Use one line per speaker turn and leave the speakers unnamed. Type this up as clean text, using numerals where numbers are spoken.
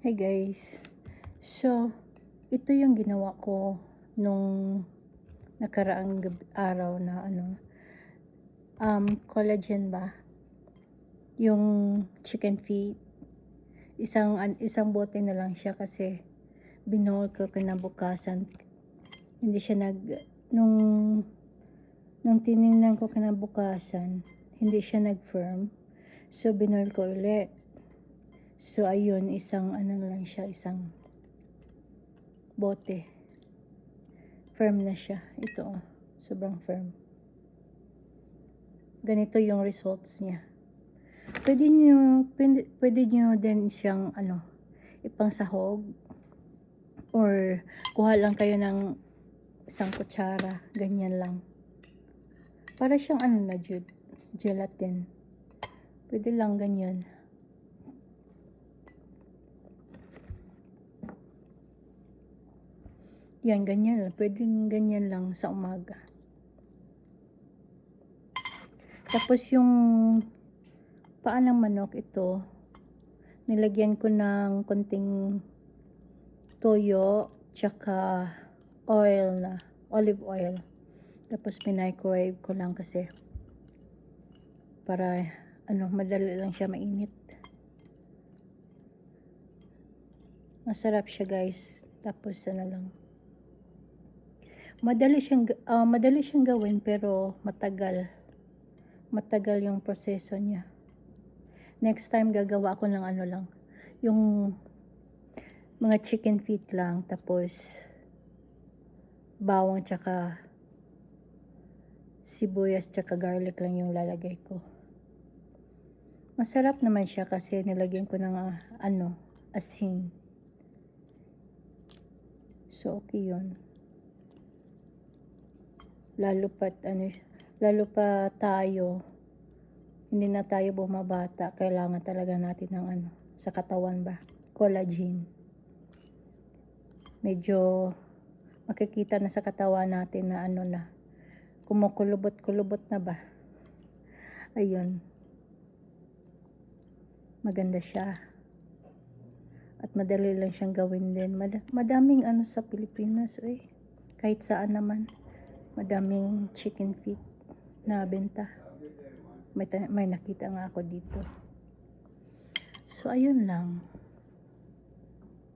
Hey guys, so ito yung ginawa ko nung nakaraang araw na collagen ba, yung chicken feet. Isang bote na lang siya kasi binuhol ko kinabukasan. Hindi siya nung tiningnan ko kinabukasan, hindi siya nag-firm, so binuhol ko ulit. So ayun, isang lang siya, isang bote. Firm na siya. Ito sobrang firm. Ganito yung results niya. Pwede nyo din siyang ipang sahog, or kuha lang kayo ng isang kutsara, ganyan lang. Para siyang gelatin. Pwede lang ganyan. Yan, ganyan lang. Pwedeng ganyan lang sa umaga. Tapos yung paa ng manok, ito, nilagyan ko ng konting toyo, tsaka olive oil. Tapos microwave ko lang kasi para madali lang siya mainit. Masarap siya guys. Tapos madali siyang gawin, pero matagal yung proseso niya. Next time gagawa ako ng yung mga chicken feet lang, tapos bawang tsaka sibuyas tsaka garlic lang yung lalagay ko. Masarap naman siya kasi nilagyan ko ng asin. So okay yun. Lalo pa tayo, hindi na tayo bumabata, kailangan talaga natin ng sa katawan ba, collagen. Medyo makikita na sa katawan natin na kumukulubot-kulubot na ba. Ayun, maganda siya at madali lang siyang gawin din. Madaming sa Pilipinas, kahit saan naman madaming chicken feet na benta. May nakita nga ako dito. So ayun lang.